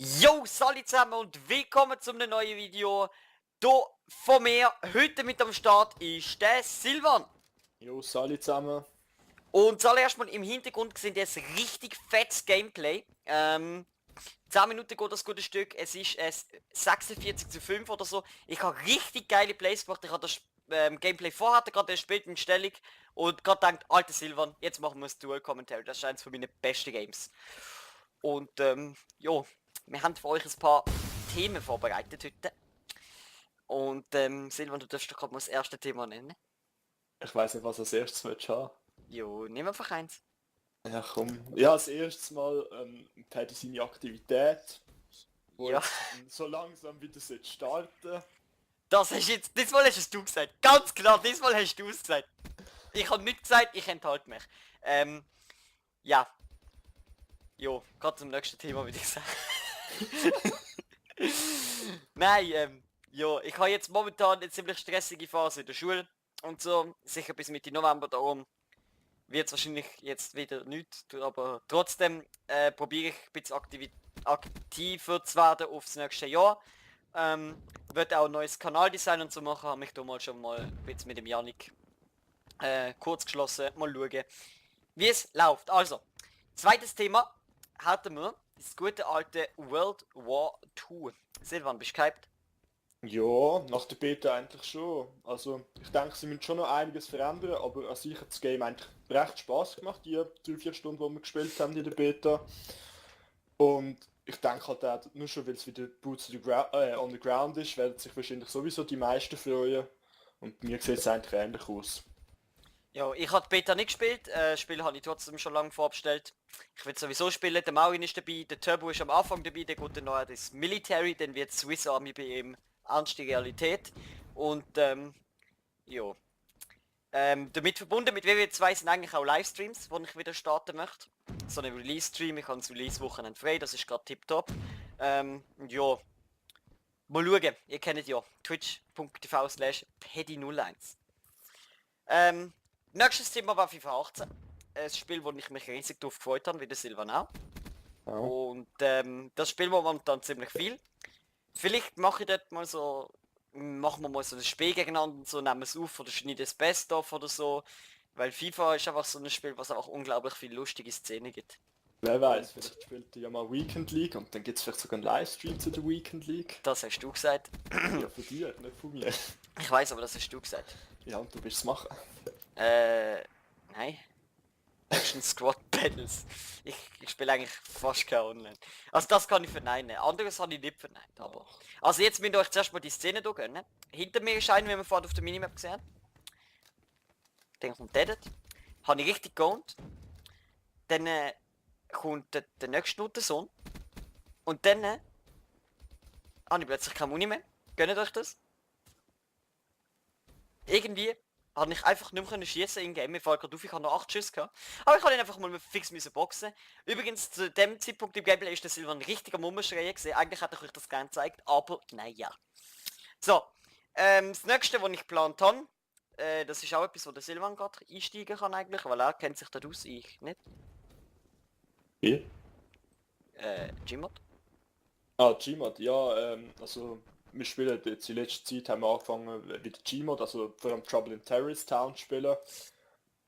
Yo, salut zusammen und willkommen zu einem neuen Video. Hier von mir, heute mit am Start ist der Silvan. Jo, salut zusammen. Und zuallererst mal im Hintergrund sind jetzt richtig fettes Gameplay. 10 Minuten geht das gute Stück, es ist 46:5 oder so. Ich habe richtig geile Plays gemacht, ich habe das Gameplay vorher gerade gespielt in Stellung und gerade gedacht, alter Silvan, jetzt machen wir das Dual Commentary, das ist eines von meinen besten Games. Und jo, wir haben für euch ein paar Themen vorbereitet heute. Und Silvan, du darfst doch gerade mal das erste Thema nennen. Ich weiß nicht, was als erstes willst du haben. Jo, nimm einfach eins. Ja, komm. Ja, als erstes mal Paddy seine Aktivität, wo Ja. jetzt so langsam wieder starten. Das hast jetzt, diesmal hast es du gesagt. Ganz klar, diesmal hast du es gesagt. Ich habe nicht gesagt, ich enthalte mich. Ja. Jo, gerade zum nächsten Thema würde ich sagen. Nein, jo, ich habe jetzt momentan eine ziemlich stressige Phase in der Schule und so, sicher bis Mitte November, darum wird es wahrscheinlich jetzt wieder nichts, aber trotzdem probiere ich ein bisschen aktiver zu werden aufs nächste Jahr. Wird auch ein neues Kanaldesign und so machen, habe mich da mal schon mal ein bisschen mit dem Janik kurz geschlossen, mal schauen, wie es läuft. Also, zweites Thema hatten wir das gute alte World War II. Silvan, bist du gehypt? Ja, nach der Beta eigentlich schon. Also, ich denke, sie müssen schon noch einiges verändern, aber an sich hat das Game eigentlich recht Spaß gemacht, die 3-4 Stunden, die wir gespielt haben in der Beta. Und ich denke halt auch, nur schon weil es wieder Boots on the Ground ist, werden sich wahrscheinlich sowieso die meisten freuen. Und mir sieht es eigentlich ähnlich aus. Ja, ich habe die Beta nicht gespielt, das Spiel habe ich trotzdem schon lange vorbestellt. Ich will sowieso spielen, der Marin ist dabei, der Turbo ist am Anfang dabei, der geht dann noch das Military, dann wird Swiss Army bei ihm ernste Realität. Und ja. Damit verbunden mit WW2 sind eigentlich auch Livestreams, wo ich wieder starten möchte. So ein Release-Stream, ich habe das Release-Wochenende frei, das ist gerade tipptopp. Ja. Mal schauen, ihr kennt ja twitch.tv/pedi01. Nächstes Thema war FIFA 18. Ein Spiel, wo ich mich riesig drauf gefreut habe, wie der Silvan auch. Ja. Und das Spiel war momentan ziemlich viel. Vielleicht mache ich dort mal so, machen wir mal so ein Spiel gegeneinander und so, nehmen es auf oder schneiden das Best of oder so. Weil FIFA ist einfach so ein Spiel, was einfach unglaublich viele lustige Szenen gibt. Wer weiß, vielleicht spielt ihr ja mal Weekend League und dann gibt es vielleicht sogar einen Livestream zu der Weekend League. Das hast du gesagt. Ja, von dir, nicht von mir. Ich weiß, aber das hast du gesagt. Ja, und du willst es machen. Nein. Action Squad Battles. Ich spiele eigentlich fast kein Online. Also das kann ich verneinen. Anderes habe ich nicht verneint, aber... Also jetzt müsst ihr euch zuerst mal die Szene hier gönnen. Hinter mir ist einer, wie wir vorhin auf der Minimap gesehen haben. Dann kommt der dort. Habe ich richtig gelohnt. Dann kommt der nächste Notensohn. Und dann habe ich plötzlich keine Muni mehr. Gönnt euch das? Irgendwie habe ich einfach nicht mehr schießen in Game. Mir fällt gerade auf, ich habe noch 8 Schüsse gehabt. Aber ich habe ihn einfach mal fix müssen boxen. Übrigens, zu dem Zeitpunkt im Gameplay ist der Silvan richtig am Rumschreien gesehen. Eigentlich hätte ich euch das gerne gezeigt, aber naja. So, das nächste, was ich geplant habe, das ist auch etwas, wo der Silvan gerade einsteigen kann eigentlich, weil er kennt sich da aus, ich nicht. Wie? Gmod? Ah, Gmod, ja, also wir spielen jetzt in letzter Zeit, haben wir angefangen wieder Gmod, also vor allem Trouble in Terrorist Town zu spielen.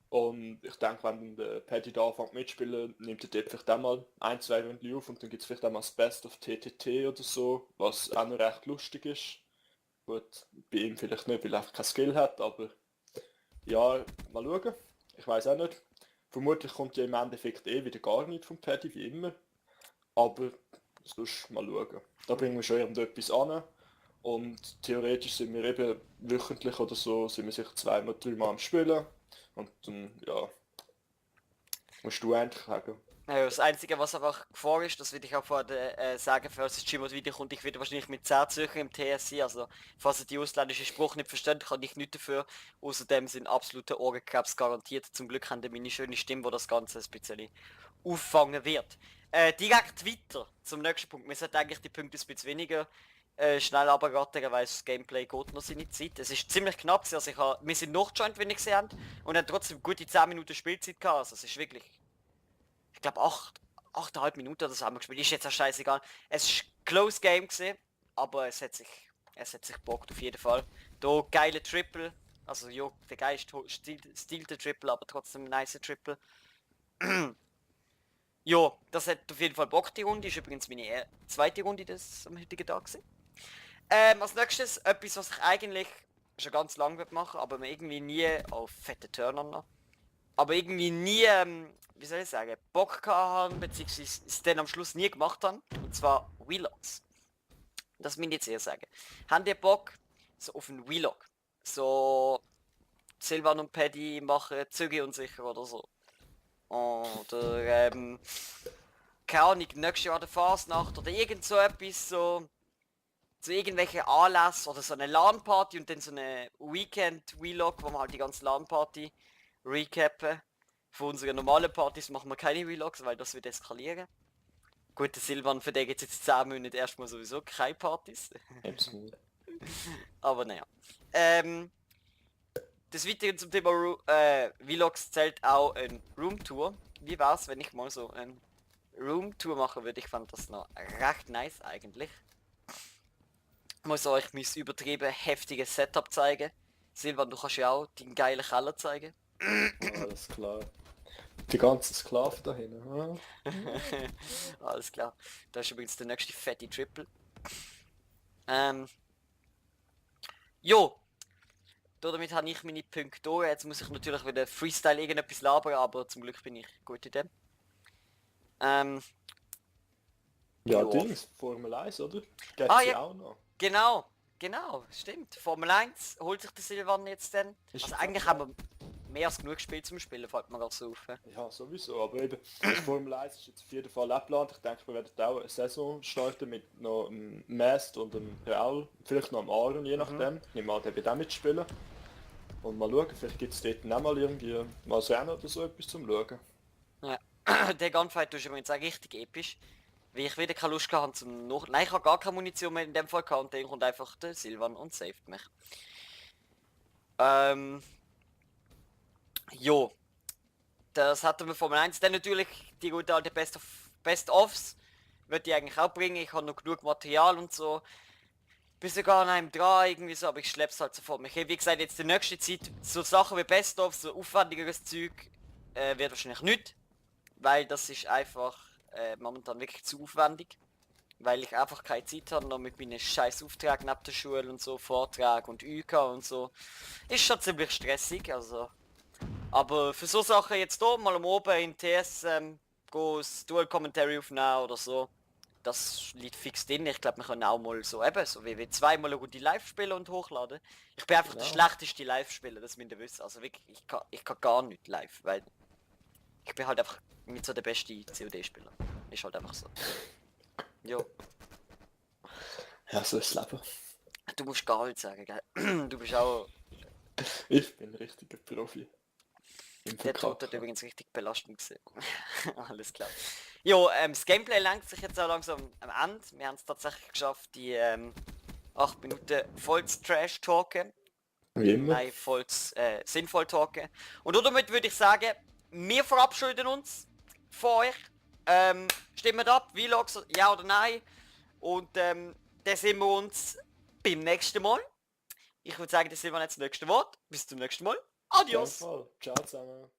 Und ich denke, wenn der Paddy da anfängt mitspielen, nimmt er dort vielleicht auch mal 1-2 Runden auf und dann gibt es vielleicht auch mal das Best of TTT oder so, was auch noch recht lustig ist. Gut, bei ihm vielleicht nicht, weil er einfach kein Skill hat, aber ja, mal schauen. Ich weiß auch nicht. Vermutlich kommt ja im Endeffekt eh wieder gar nicht vom Paddy, wie immer. Aber sonst mal schauen. Da bringen wir schon irgendetwas an. Und theoretisch sind wir eben wöchentlich oder so, sind wir sicher 2-3 Mal am Spielen. Und dann, ja, musst du eigentlich sagen. Ja, das Einzige, was einfach Gefahr ist, das würde ich auch vorher sagen, falls das Gmod wiederkommt, ich werde wahrscheinlich mit 10 suchen im TSC, also falls ihr die ausländische Spruch nicht versteht, kann ich nichts dafür. Außerdem sind absolute Ohrenkrebs garantiert. Zum Glück haben die meine schöne Stimme, wo das Ganze ein bisschen auffangen wird. Direkt weiter zum nächsten Punkt. Wir sollten eigentlich die Punkte ein bisschen weniger schnell runterrattern, weil das Gameplay geht noch seine Zeit. Es ist ziemlich knapp, also wir sind noch joint, wenn ich gesehen habe, und haben trotzdem gute 10 Minuten Spielzeit gehabt, also es ist wirklich... Ich glaube 8,5 Minuten oder so haben wir gespielt. Ist jetzt auch scheißegal. Es ist close Game gewesen, aber es hat sich bockt auf jeden Fall. Da geile Triple. Also ja, der Geist stiehlt der Triple, aber trotzdem ein nice Triple. Ja, das hat auf jeden Fall Bock, die Runde. Ist übrigens meine zweite Runde des am heutigen Tag gewesen. Als nächstes etwas, was ich eigentlich schon ganz lange machen, aber mir irgendwie nie auf fette Turner noch. Aber irgendwie nie, wie soll ich sagen, Bock gehabt haben, beziehungsweise es dann am Schluss nie gemacht haben. Und zwar Vlogs. Das will ich jetzt eher sagen. Habt ihr Bock so auf einen Vlog? So Silvan und Paddy machen Züge unsicher oder so. Oder keine Ahnung, nächstes Jahr der Fasnacht oder irgend so etwas, so zu irgendwelchen Anlässen oder so eine LAN-Party und dann so eine Weekend-Vlog, wo wir halt die ganze LAN-Party recappen. Von unseren normalen Partys machen wir keine Vlogs, weil das wird eskalieren. Gut, der Silvan, für den gibt es jetzt 10 Monate erstmal sowieso keine Partys. Aber naja. Des Weiteren zum Thema Vlogs zählt auch ein Roomtour. Wie war's, wenn ich mal so ein Roomtour machen würde? Ich fand das noch recht nice eigentlich. Ich muss euch mein übertrieben heftiges Setup zeigen. Silvan, du kannst ja auch deinen geilen Keller zeigen. Alles klar. Die ganzen Sklaven da hinten. Alles klar. Das ist übrigens der nächste fette Triple. Jo. Damit habe ich meine Punkte durch. Jetzt muss ich natürlich wieder Freestyle irgendetwas labern, aber zum Glück bin ich gut in dem. Ja, Jo. Dings, Formel 1, oder? Gibt's Ah, ja ja. auch noch. Genau, stimmt. Formel 1 holt sich der Silvan jetzt dann. Ist Also das eigentlich so? haben wir mehr als genug Spiel zum Spielen, fällt mir gerade so auf. Ja, sowieso, aber eben, das Formel 1 ist jetzt auf jeden Fall abgeplant. Ich denke, wir werden auch eine Saison starten mit noch einem Mast und einem Real, vielleicht noch einem Aaron, je nachdem. Ich nehme an, der wird auch mitspielen. Und mal schauen, vielleicht gibt es dort auch mal irgendwie mal Rennen oder so etwas zum Schauen. Ja. Der Gunfight ist übrigens auch richtig episch. Weil ich wieder keine Lust gehabt habe zum noch. Nein, ich habe gar keine Munition mehr in dem Fall gehabt und dann kommt einfach der Silvan und saved mich. Jo. Das hatten wir Formel 1. Dann natürlich die gute alte Best-ofs. Würde ich eigentlich auch bringen. Ich habe noch genug Material und so. Bin sogar an einem dran irgendwie so, aber ich schlepp's halt sofort mich. Wie gesagt, jetzt in der nächsten Zeit so Sachen wie Best-of, so aufwendigeres Zeug wird wahrscheinlich nicht. Weil das ist einfach momentan wirklich zu aufwendig. Weil ich einfach keine Zeit habe, noch mit meinen scheiß Aufträgen neben der Schule und so, Vortrag und ÜK und so. Ist schon ziemlich stressig, also. Aber für so Sachen jetzt hier mal am Oben in TS das Dual Commentary aufnehmen oder so, das liegt fix drin. Ich glaube, wir können auch mal so eben, so wie wir zweimal eine gute Live spielen und hochladen. Ich bin einfach der Genau. schlechteste Live-Spieler, das müsst ihr wissen. Also wirklich, ich kann gar nicht live, weil ich bin halt einfach nicht so der beste COD-Spieler. Ist halt einfach so. Jo, Ja, so ist das Leben. du musst gar nichts sagen, gell? Du bist auch... Ich bin ein richtiger Profi. Im Der Tod hat Verkacken. übrigens richtig belastend gesehen. Alles klar. Jo, das Gameplay langt sich jetzt auch langsam am Ende. Wir haben es tatsächlich geschafft, die 8 Minuten voll zu Trash-Talken. Wie immer. Nein, voll sinnvoll talken. Und damit würde ich sagen, wir verabschieden uns von euch. Stimmt ab, Vlogs, ja oder nein. Und dann sehen wir uns beim nächsten Mal. Ich würde sagen, das sind wir jetzt das nächste Wort. Bis zum nächsten Mal. Adios! Ciao zusammen.